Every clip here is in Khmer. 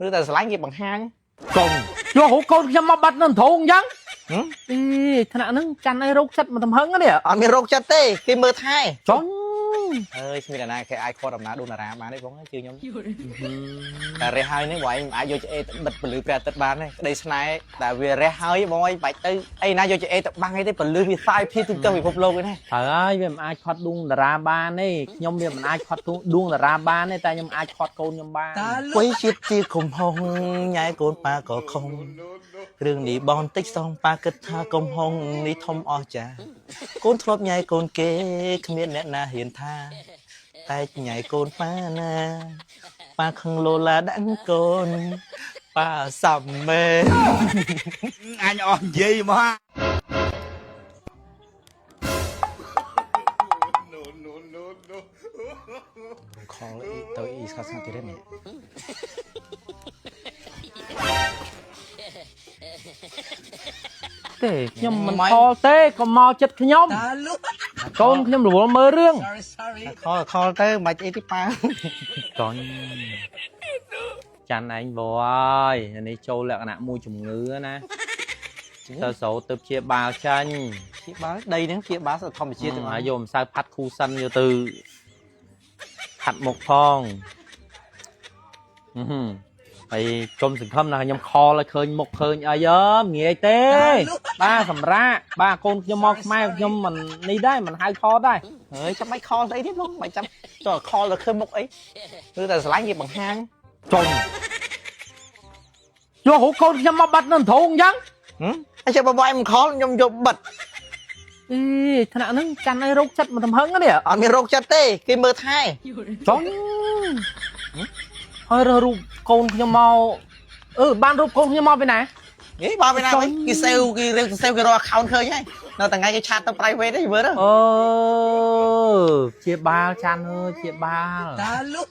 ឬតែស្រឡាញ់គេបង្ហាញ កុំយករូបកូនខ្ញុំមកបាត់នៅធងអញ្ចឹង ហឹម អេថ្នាក់ហ្នឹងចាន់ឲ្យរោគចិត្តមកទំហឹងនេះ អត់មានរោគចិត្តទេគេមើលថែ ចង់ អើយគ្មានអ្នកណាគេអាចខត់ដំណើរដួងតារាបានទេបងជឿខ្ញុំតែរះហើយនេះបងឯងមិនអាចយកឆ្អេទៅបិទពលឺព្រះអាទិត្យបានទេក្តីស្នេហ៍តែវារះហើយបងឯងបាច់ទៅអីណាយកឆ្អេទៅបាំងអីទេពលឺវាសាយភាទូទាំងពិភពលោកឯណា ត្រូវហើយវាមិនអាចខត់ដួងតារាបានទេខ្ញុំវាមិនអាចខត់ដួងតារាបានទេតែខ្ញុំអាចខត់កូនខ្ញុំបាន អ្វីជាតិជាកំហុងញ៉ែកូនប៉ាក៏ខំរឿងនេះបងតិចសងប៉ាគិតថាកំហុងនេះធំអស្ចារ្យកូនធ្លាប់ញ៉ែកូនគេគ្មានអ្នកណាហ៊ានថា តែញ៉ែកូនប៉ាណាប៉ាខឹងលោឡាដាក់កូនប៉ាសំមេ អញអស់និយាយមក ខលទៅអ៊ីស្កាត់ស្ងាត់ទៀតនេះ ទេខ្ញុំមិនខលទេកុំមកចិត្តខ្ញុំកូនខ្ញុំរវល់មើលរឿង ខលខលទៅមិនបាច់អីទេប៉ា កូនចាន់ឯងវហើយអានេះចូលលក្ខណៈមួយជំងឺណាទៅសូទៅព្យាបាលចាញ់ ព្យាបាលដីហ្នឹងព្យាបាលធម្មជាតិទាំងអស់ ហើយយកម្សៅផាត់គូសិនយកទៅផាត់មុខផងអឺហឹមហើយកុំសង្ឃឹមណាខ្ញុំខលឲ្យឃើញមុខឃើញអីអើងាយទេបាទសម្រាប់បាទកូនខ្ញុំមកខ្មែរខ្ញុំមិននេះដែរមិនហៅខលដែរ ហើយចាំបាច់ខលស្អីទៀតបងមិនចាំចុះខលទៅឃើញមុខអីគឺតែស្រឡាញ់គេបង្ហាញ ចុងយករូបកូនខ្ញុំមកបាត់នៅធងអញ្ចឹង ហឹមហើយចាំបងឯងមិនខលខ្ញុំយកបិទ អេថ្នាក់ហ្នឹងចាន់ឲ្យរោគចិត្តមកទំហឹងនេះ អត់មានរោគចិត្តទេគេមើលថែ ចុងហើយរើសរូបកូនខ្ញុំមកអឺបានរូបកូនខ្ញុំមកពីណា ហេបើពីណាវិញគេសេវគេរៀបសេវគេរក account ឃើញហើយនៅថ្ងៃគេឆាតទៅ private ទេមើលទៅ អឺជាបាលចាន់អើយជាបាល តាលុ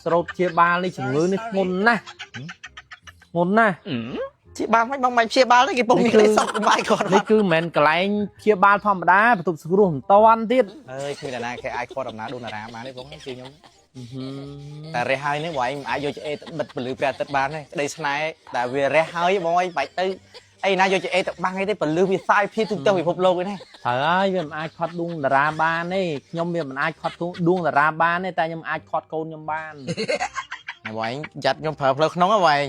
ស្រូបជាបាលនេះជំងឺនេះធ្ងន់ណាស់ធ្ងន់ណាស់ ព្យាបាលមិនបងមិនព្យាបាលទេគេពុំមានក្តីសុខបាយគាត់ នេះគឺមិនមែនកន្លែងព្យាបាលធម្មតាបន្ទប់សង្គ្រោះមិនតាន់ទៀត អើយគ្មានអ្នកណាគេអាចខត់ដំណើរដួងតារាបានទេបងជឿខ្ញុំ អឺហឹម តែរះហើយនេះបងឯងមិនអាចយកឆ្អេទៅបិទពលឺព្រះអាទិត្យបានទេក្តីស្នេហ៍តែវារះហើយបងឯងបាច់ទៅអីណាយកឆ្អេទៅបាំងអីទេពលឺវាសាយភាទូទាំងពិភពលោកឯណា ត្រូវហើយវាមិនអាចខត់ដួងតារាបានទេខ្ញុំវាមិនអាចខត់ដួងតារាបានទេតែខ្ញុំអាចខត់កូនខ្ញុំបាន ហើយបងឯងយ៉ាត់ខ្ញុំប្រើផ្លូវក្នុងហ៎បងឯង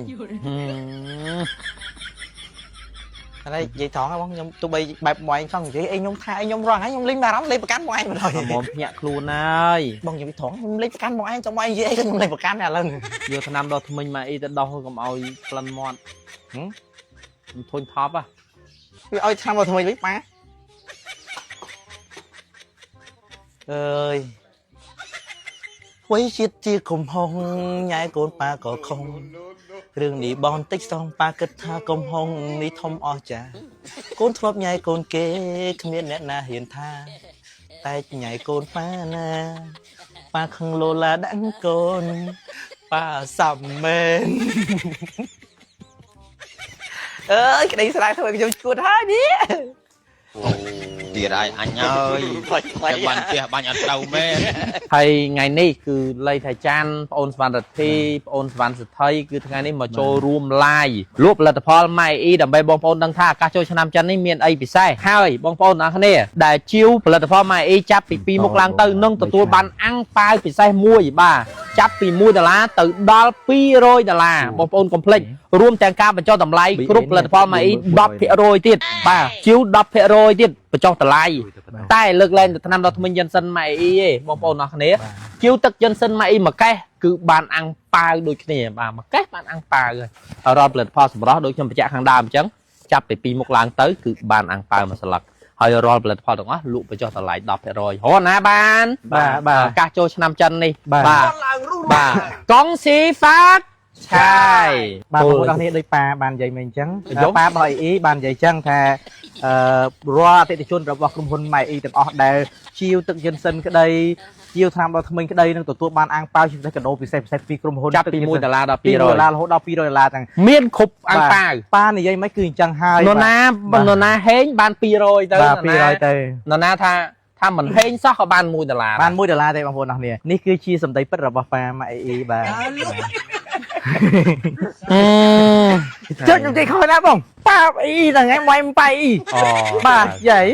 ហឹម តែនិយាយត្រង់ហ៎បងខ្ញុំទោះបីបែបបងឯងចង់និយាយអីខ្ញុំថាអីខ្ញុំរងហើយខ្ញុំលេងបារម្ភលេងប្រកាន់បងឯងបណ្ដោយ អមភ្ញាក់ខ្លួនហើយ បងនិយាយត្រង់ខ្ញុំលេងប្រកាន់បងឯងចង់បងឯងនិយាយអីក៏ខ្ញុំលេងប្រកាន់ដែរឥឡូវ យកថ្នាំដល់ថ្មិញមកអីទៅដោះកុំឲ្យក្លិនមាត់ ហឹម ខ្ញុំធុញថប់ហ៎ វាឲ្យឆ្នាំមកថ្មីវិញប៉ាអើយអ្វីជាតិជាកំហុងញ៉ែកូនប៉ាក៏ខំរឿងនេះបងតិចសងប៉ាគិតថាកំហុងនេះធំអស្ចារ្យកូនធ្លាប់ញ៉ែកូនគេគ្មានអ្នកណាហ៊ានថា តែញ៉ែកូនប៉ាណាប៉ាខឹងលោឡាដាក់កូនប៉ាសំមែនអើយក្តីស្ដាយធ្វើឲ្យខ្ញុំឈួតហើយនេះ ទៀតហើយអញអើយតែបាញ់ផ្ទះបាញ់អត់ត្រូវមែន ហើយថ្ងៃនេះគឺលៃថៃចាន់ប្អូនសវណ្ណរិទ្ធីប្អូនសវណ្ណសុថីគឺថ្ងៃនេះមកចូលរួម live លក់ផលិតផលម៉ៃអ៊ីដើម្បីបងប្អូនដឹងថាឱកាសចូលឆ្នាំចិននេះមានអីពិសេសហើយបងប្អូនទាំងអស់គ្នាដែលជាវផលិតផលម៉ៃអ៊ីចាប់ពី2មុខឡើងទៅនឹងទទួលបានអាំងប៉ាវពិសេសមួយបាទចាប់ពី1ដុល្លារទៅដល់200ដុល្លារបងប្អូនកុំភ្លេចរួមទាំងការបញ្ចុះតម្លៃគ្រប់ផលិតផលម៉ៃអ៊ី10%ទៀតបាទជាវ10%ទៀតបញ្ចុះតម្លៃតែលើកលែងទៅថ្នាំដល់ថ្មិញយិនសិនម៉ៃអ៊ីទេបងប្អូនទាំងអស់គ្នា ជាវទឹកយិនសិនម៉ាអ៊ីមួយកេះគឺបានអាំងប៉ាវដូចគ្នាបាទមួយកេះបានអាំងប៉ាវហើយរាល់ផលិតផលសម្រស់ដូចខ្ញុំបញ្ជាក់ខាងដើមអញ្ចឹងចាប់ពីពីរមុខឡើងទៅគឺបានអាំងប៉ាវមួយស្លឹកហើយរាល់ផលិតផលទាំងអស់លក់បញ្ចុះតម្លៃ10%ហ៎ណាបាន បាទបាទ ឱកាសចូលឆ្នាំចិននេះ បាទ បាទបាទកងស៊ីហ្វាតឆាយ បាទបងប្អូនអរគ្នាដូចប៉ាបាននិយាយមកអញ្ចឹង យក ប៉ារបស់អ៊ីបាននិយាយអញ្ចឹងថាអឺរាល់អតិថិជនរបស់ក្រុមហ៊ុនម៉ៃអ៊ីទាំងអស់ដែលជាវទឹកយិនសិនក្តីជាវថ្នាំដល់ថ្មិញក្តីនឹងទទួលបានអាំងប៉ាវជាពិសេសកាដូពិសេសពិសេសពីក្រុមហ៊ុន ចាប់ពី1ដុល្លារដល់ 2ដុល្លារ 200 រហូតដល់200ដុល្លារទាំង មានគ្រប់អាំងប៉ាវ ប៉ានិយាយមិនគឺអញ្ចឹងហើយ នរណា បាទ នរណាហេងបាន200ទៅ បាទ នរណា 200ទៅ នរណាថាមិនហេងសោះក៏បាន1ដុល្លារ បាន1ដុល្លារទេបងប្អូនអរគ្នានេះគឺជាសម្ដីពិតរបស់ប៉ាម៉ាក់អ៊ីបាទ ចុចខ្ញុំនិយាយខុសណាបងប៉ាបអីដល់ថ្ងៃម៉ៃប៉ៃ អូ បាទយាយ